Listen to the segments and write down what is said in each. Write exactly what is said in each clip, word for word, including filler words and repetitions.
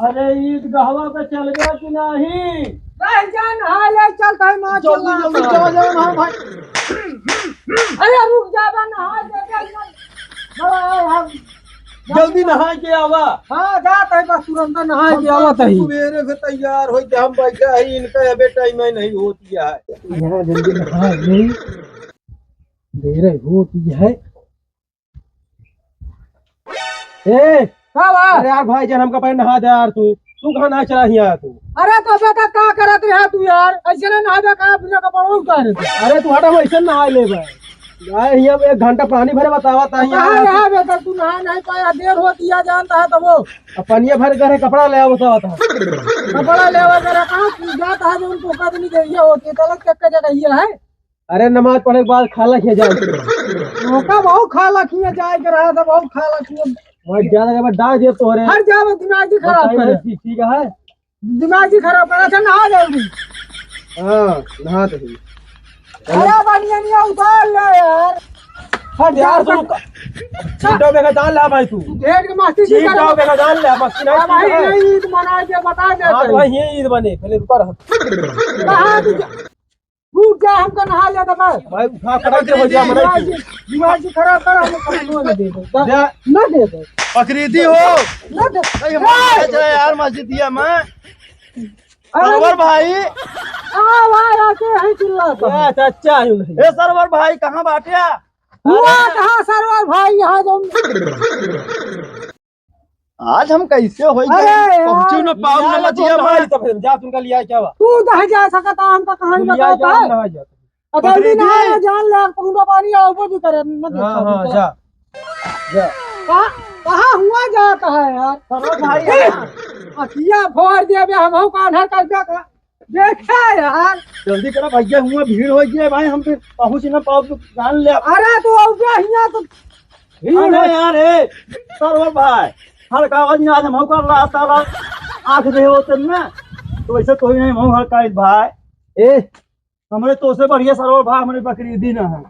अरे ईद गहवा पे चल गया कि नहीं? रह जा, नहा ले, चल, भाई, माँ, जल्दी, चल, जल्दी, चल। जा, जा, नहा, भाई। अरे रुक जा बे, नहा दे, दे, दे। बड़ा है, हम जल्दी नहा के आवा। हाँ, जात है, बस तुरंत नहा के आवा तही। सुबेरे से तैयार होई के हम बैठा है, इनका अबे टाइम ही नहीं होती है। यहाँ जल्दी नहा ले, देर होती है। ए, का बा? अरे यार भाई जान, हमका पहले नहा दे यार तू। तू कहाँ नहा चला हिया तू? अरे तो बेटा का करत रहा तू यार? ऐसे ना नहा दे का, बिना कपड़ा उतार दे। अरे तू हटा, हम ऐसे नहा ले बे। यार हिया एक घंटा पानी भरे बतावा ता हिया। कहाँ रहा बेटा तू, नहा नहीं पाया, देर होती है जानता है तो वो। अब पानिया भर घर है, कपड़ा ले आओ बतावा ता। कपड़ा ले आओ जरा, कहाँ तू जाता है जो उनको कद नहीं गई होती, गलत चक्कर जगह ये है। अरे नमाज पढ़े के बाद खाला खिया जाए। मौका बहुत खाला खिया जाए के रहा था, बहुत खाला खिया। वहाँ ज्यादा के बाद डाल दिया तोहरे। हर जाओ दिमाग ही खराब बताइए करे। ठीक, ठीक है। दिमाग ही खराब करे। अच्छा नहा जाओगी। हाँ, नहा तो ही। अरे बढ़िया नहीं है, उतार ले यार। हट जा यार, तू। चीटा बेगा डाल ला भाई तू। तू ढेर के मस्ती चीटा बेगा डाल ला, मस्ती नहीं अब भाई है। ये ईद मना के बता दे हाँ, तो भाई। भाई ये ईद बने, पहले रुका रहा। कहाँ तू जा-, रुक जा, हमका नहा ले दबा। भाई, उठा पटक दे, हो जा, मनाई दिमाग तू। दिमाग से खराब कर, हम खत्म न दे दे। जा। न दे दे। पकड़ी दी हो। न दे। नहीं, हम ए! अच्छा यार, मस्जिद दिया मैं। अरे, सरवर भाई। आ, भाई, आके यहीं चिल्लाता है। ए, चाचा, आयु नहीं। ए, सरवर भाई, कहाँ बाटे? हुआ अरे। कहाँ सरवर भाई, यहाँ जो आज हम कैसे होई अरे गए? यार। पहुँचू न पाऊ न यार, मचिया तो मार। भाई, तब जा, तुमका लिया क्या हुआ? तू कहाँ जा सकता, हमका कहाँ तू लिया बताता क्या, है? हम ना जा। अकेले पकड़ी ना थी। आया, जान ले, पूरा पानी आओ, वो भी करे, न हाँ, देखा, हाँ, रुको। जा। जा। कहाँ, कहाँ हुआ जाता है यार? चलो भाई, ए! अखिया फोड़ दिया बे, हम हूँ कान्हा कर दे का। देखा यार। जल्दी करो भैया, हुआ भीड़ हो गया भाई, हम फिर पहुँच ना पाओ तो जान ले। अरे तो आओ बे, हियाँ तो भीड़ अरे है। यार, ए, सरवर भाई, हल्का आवाज में आज हम हूँ कर रहा था, आँख दे होते ना, तो वैसे कोई नहीं, हम हूँ हल्का भाई। ए, हमरे तो से बढ़िया सरवर भाई, हमरे बकरीदी ना है।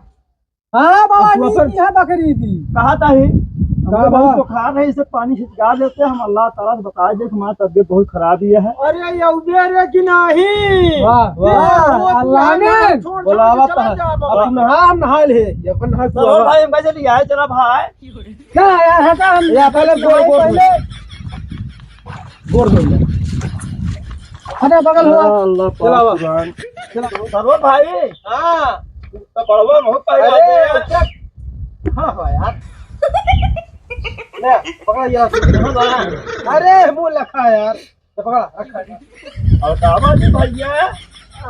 हाँ बाबा, अब तू नीक अपन है बकरीदी। कहा था ही? का हमरे बहुत बा? बुखार है, इसे पानी छिटका देते हम, अल्लाह ताला से बता दे कि हमारी तबीयत बहुत खराब ही है। अरे, ये उबे रे कि नहीं? वाह, वाह। ये बहुत अल्लाह ने छोड़, छोड़ के बुलावा चला था। जा बाबा। अब तू नहा, हम नहा ले, ये अपन नहा सरवर चला। भाई, हम कैसे लिया है, चला भाई। ना, यार, हटा, हम ये पहले गोड़, गोड़ पहले। गोड़ धो ले। अरे, बगल हुआ। अल्लाह चला पाक बा। कुरान। चला। सरवर भाई। हाँ। तो बड़वा बहुत पाई अरे, बात है। अच्छा। हाँ, हाँ, यार। ले, पकड़ा यार। अरे, वो लखा यार। तो पकड़ा, रखा। और दामाद जी भैया,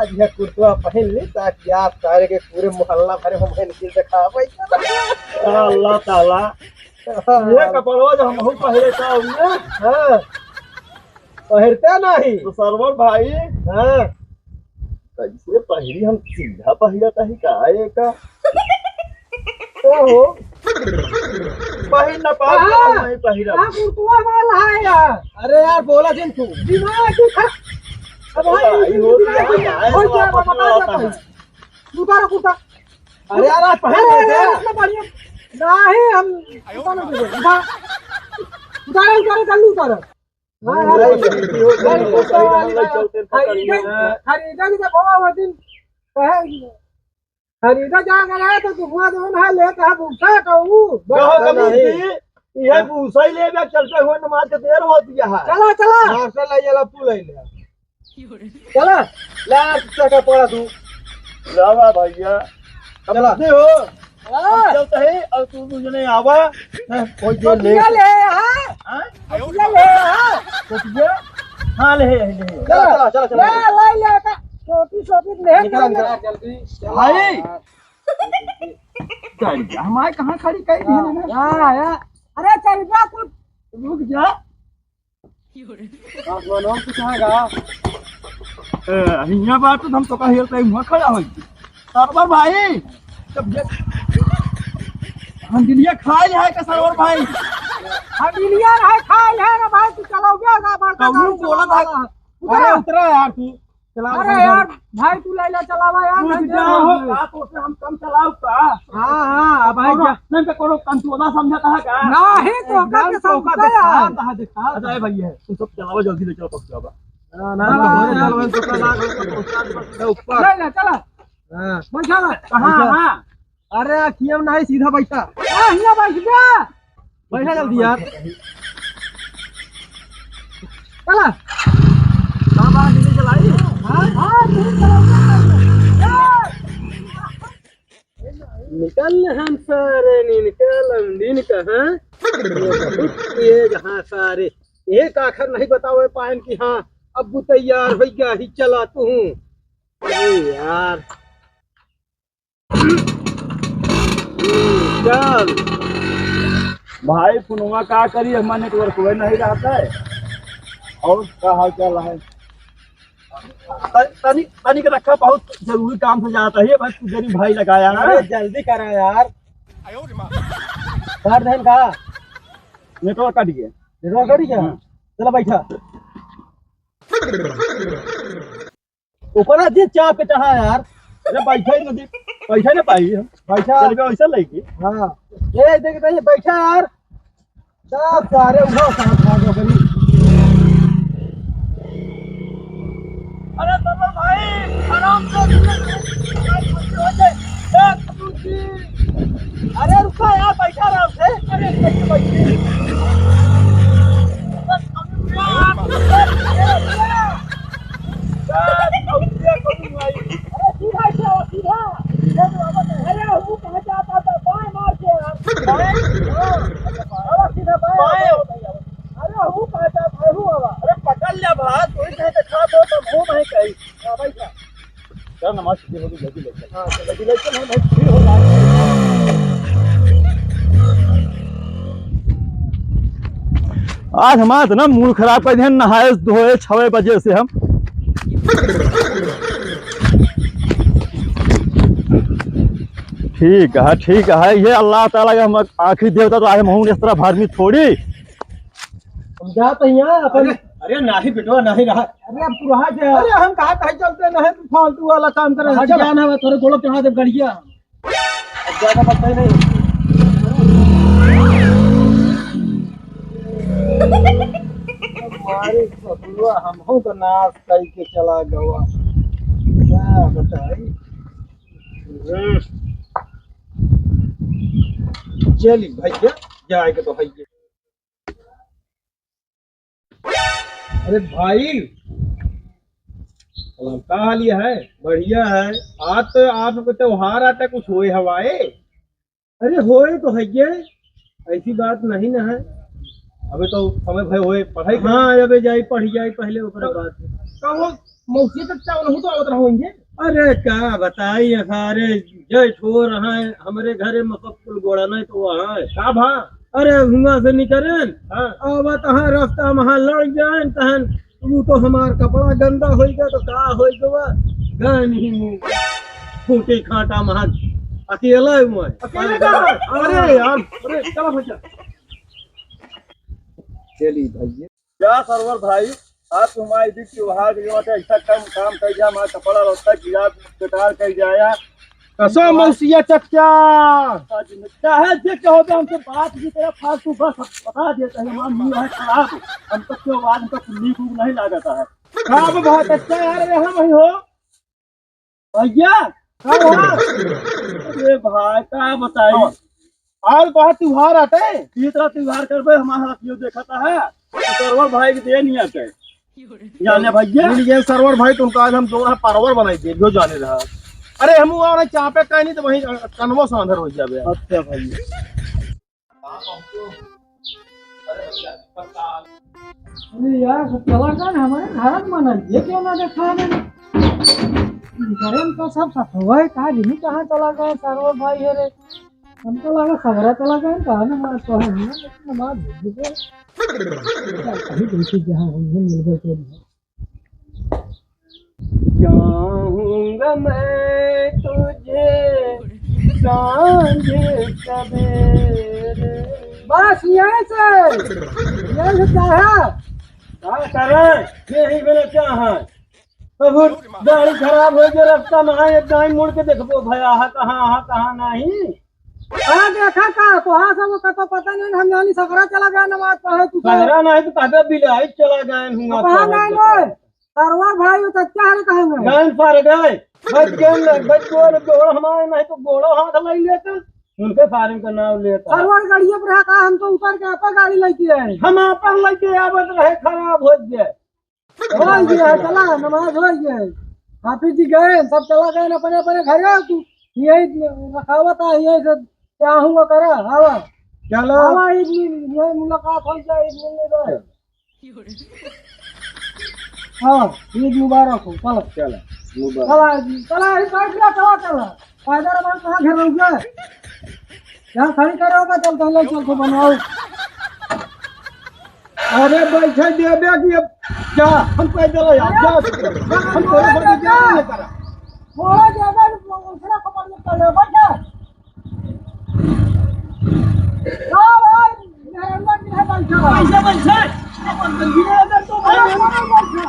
आज यह कुर्तवा पहन ली ताकि आप सारे के पूरे मोहल्ला भरे में बहन के दिखा भाई। अल्लाह ताला। ये कपड़वा जो हम बहुत पहले का हमने, हाँ, पहनते नहीं। तो सरवर भाई, हाँ, कैसे पहली हम सीधा पहिरा ताही का आए का? ओहो। पहिर ना पाओ, हाँ। नहीं पहिरा। हाँ, कुर्तवा वाला है यार। अरे यार, बोला जिन तू। दिमाग की खा-, अब भाई, भाई, हो गया, दिमाग की, भाई, हो गया, बाबा, बता दे भाई। उतारो कुर्ता। अरे यार, आज पहन अरे लेते यार, हैं। इतना बढ़िया। नहीं, हम उतारो दे दे। उतार-, उतारो, उतारो, जल्दी उतारो। हाँ, हाँ। भाई, भाई, भाई, भाई, भाई, भाई, खरीदे, खरीदे भी तो बाबा वो दिन कहे, खरीदे जा के रहे तो तू हुआ जौन है, ले कहा भूसा कहू। कहो कमीज की, यह भूसा ही ले बे, चलते हुए नमाज के देर होती है। चला, चला। मास्टर ले, ये ला, तू ले ले। चला, ला, चढ़ के पड़ा तू। लावा भैया। चला। समझते हो? हाँ। हम चलते हैं और तू दू जने आवा। हैं, कोई जो ले। कोटिया ले, हाँ। हाँ? कोटिया ले, हाँ। कोटिया? हाँ, ले, ले, ले। चला, चला, चला, चला। ले, ले, ले, का। छोटी, छोटी ले, निकल, चला। निकल, जल्दी। भाई। चल, हमारे कहाँ खड़ी करी है ना? हाँ, हाँ। अरे, चल जा, कुछ रुक जा। आसमान हम कुछ आएगा। ए, हियाँ बात तो हम तो कहीं हेलते हुआ खड़ा होई। सरवर भाई, जब ये हंडिलिया खाए है का सरवर भाई? हंडिलिया है, खाए है रे भाई, तू चलाओगे ना, बड़का कौनो गाड़ी बोला था। चलाओगे। अरे उतरा यार तू। चलाओ, अरे चलाओ। यार, भाई तू लैला चलावा यार, रुक घंटे जा हो हो, गए। का तो से हम कम चलाओ का? हाँ, हाँ, अब भाई कौनो, जा। नहीं तो कौनो कंटोला समझता है का? नहीं, तो एकदम का तो का समझता है। कहा, कहा देखा? अच्छा, ए भैया, तू सब चलावा, जल्दी ले चलो, सब चलावा। ना, ना, हाँ, तो हाँ, हमारे हाँ। चलावा, तो का ना, ऊपर। नहीं, नहीं, चला। हाँ। बैठा ना। कहाँ, बैठा। हाँ? अरे, अखियाँ में नहीं, सीधा बैठा। आ, हियाँ बैठ जा। बैठा जल्दी यार। चला। बाबा, दीदी चलाई। हाँ, हाँ, दीदी चलाई। निकल हम सारे, निकल हम दिन का, हाँ? ये बहुत तेज, हाँ, सारे। एक आखर नहीं बतावे पाएन कि हाँ, अब तैयार हो गया ही, चला तू। अरे यार। चल। भाई, फोनवा का करी, हमारा नेटवर्क वही नहीं रहता है। और का हाल चाल है? त-, तनी, तनी के रखा, बहुत जरूरी काम से जाता है, बस तू जरी भाई लगाया है। अरे, जल्दी करा यार। काट देन का? नेटवर्क कट गया। नेटवर्क कट गया? हाँ। चला बैठा। ऊपर आ जे चाप के चढ़ा यार। अरे बैठे ही ना दे, बैठे ना पाई। बैठा। चल बे, वैसा लेके। हाँ। ए, देख, देख, बैठा यार। सब सारे उठो, साथ भागो करी। अरे बाबा भाई, आराम से। अरे रुका यार, बैठा आराम से। अरे कैसे बैठे? अरे सीधा चलो, सीधा। अरे वो कहाँ जाता था? बाएं मार के यार। बाएं? हाँ। अरे सीधा बाएं। बाएं। अरे वो कहाँ जाता है? वो वाला। अरे पकड़ लिया भाई, तू ही कहीं देखा दो, तब वो नहीं कहीं। हाँ, बैठ जा। चल, नमाज छुट्टी होगी, जल्दी ले चल। हाँ, चल, जल्दी ले चल, हम भाई free हो रहा है। आज हमारा इतना मूड खराब कर दिया, नहाए धोए छवे बजे से हम। ठीक है, ठीक है, ये अल्लाह ताला का हम आखिरी देवता, तो आज हम इस तरह भरमी थोड़ी। हम जात ही यहाँ अपन। अरे, अरे नाही बेटवा, नाही रहा। अरे अब तू रहा जा। अरे हम कहा कहीं चलते नहीं, तू फालतू वाला काम करे। हट जा। जान है, तोरे गोड़ पे हाथ गड़िया। अब ज्यादा बात नहीं। हमारे ससुरा हमहू का नाश करके चला गवा। क्या बताई? चली भैया, जाए के तो भैया। अरे भाई, सलाम, का हाल है? बढ़िया है। आज तो आप लोग के त्योहार आता, कुछ होए हवाए? अरे होए तो है ये, ऐसी बात नहीं ना है। अबे तो समय भय होए, पढ़ाई कर। हाँ, अबे जाई, पढ़ जाई पहले, ओकरे बाद। का वो मौसी तक चावल हो तो आवत रहो इनके? अरे का बताई, सारे जय ठो रहा है, हमरे घरे में सब कुल गोड़ा नहीं तो वहाँ है। का भा? अरे हुआं से निकरेन, हाँ। आवत हाँ रास्ता में हाँ लड़ जाएन, तहन वो तो हमार कपड़ा गंदा होई गया, तो का होई गवा? गए नहीं मुंह, खूंटी खाटा में हाँ अकेला हुआ है। अकेले का? अरे यार, अरे चलो भैया। चली भैया। क्या सरवर भाई, आज तुम्हारे दिन त्योहार के लिए ऐसा कम काम कर दिया, हमारा कपड़ा लत्ता गिरा, बेकार कर जाया। कसम मौसिया चच्चा। चाहे जे कहो बे, हमसे बात भी करे फालतू, बस बता देते हैं, हमारा मुंह है खराब, हमको त्योहार, हमको नीक उक नहीं लागता है। खराब बात चच्चा यार, हम ही हो। भैया, का हुआ? अरे भाई, का बताई? हाँ। आज बहुत त्योहार आते हैं। तीसरा त्योहार करबे, हमारा हाथ यो देखता है। तो सरवर भाई के दे नहीं आते। जाने भैया। मिल गए सरवर भाई, तुमका आज हम जो है परवर बनाई दे, जो जाने रहा। अरे, हम वहाँ चापे का नहीं तो वहीं कनवा सांधर हो जाबे। अच्छा भैया। अरे यार, सब चला गए ना, हमारे घर में मना, ये क्यों ना देखा मैंने? घरे में तो सब सफवा है, कहाँ जिनी कहाँ चला गए, सारो भाई है रे। हमको लगा खबरा चला गए, कहाँ ना मार तो है, लेकिन मार भेज दे। कहीं देखी जहाँ होंगे, मिल गए तो। चाहूंगा मैं तुझे सांझ सवेरे। बस यहीं से, यहीं से चाहा। का करे? यही मेरे चाहा। अब गाड़ी खराब होइ गए, रस्ता में आए, एक दाईं मुड़ के देखबो भया, हाँ कहाँ, हाँ कहाँ नहीं। हाँ, देखा का, तोहार सब कतो पता नहीं, हम जानी सकरा चला गया नमाज पढ़े तू तो। सकरा नहीं तो कहते बिलाई चला गए हुआ कहाँ तो। गए रे? सरवर भाई, वो तो अच्छा है, कहाँ गए? गए पार गए, बच गए ना, बच गए, गोड़ हमारे नहीं तो गोड़ो हाथ लाई लेते, उनके फारिन का नाम लेता। सरवर गड़िया पर है का, हम तो उतर के आपा गाड़ी लेके आए। हम आपन लेके आवत रहे, खराब हो गया। होइ गया, चला, नमाज होइ गया। हाफिज जी गए, सब चला गए अपने अपने घरे। तू यही रखावत है, यही से चाहूँगा करा, आवा। चला। आवा, ईद में यही मुलाकात होइ जाए, ईद मिलने दो। हाँ, ईद मुबारक हो, चला। चला, मुबारक। चला, चला, यही बैठ गया, चला, चला। पैदल अब कहाँ घर रहोगे? यहाँ खड़ी करोगे, चल, चल, चल, तो बनवाओ। अरे बैठे देबे कि अब जा, हम पैदल आए, जा, हम तोरे साथे जा नहीं करा। बोला जाएगा, दूसरा को बंद कर ले, बैठा। जा भाई, मेहरबान है, बैठा। कैसे बैठे? अपन बंदी है, तो अरे, बैठा।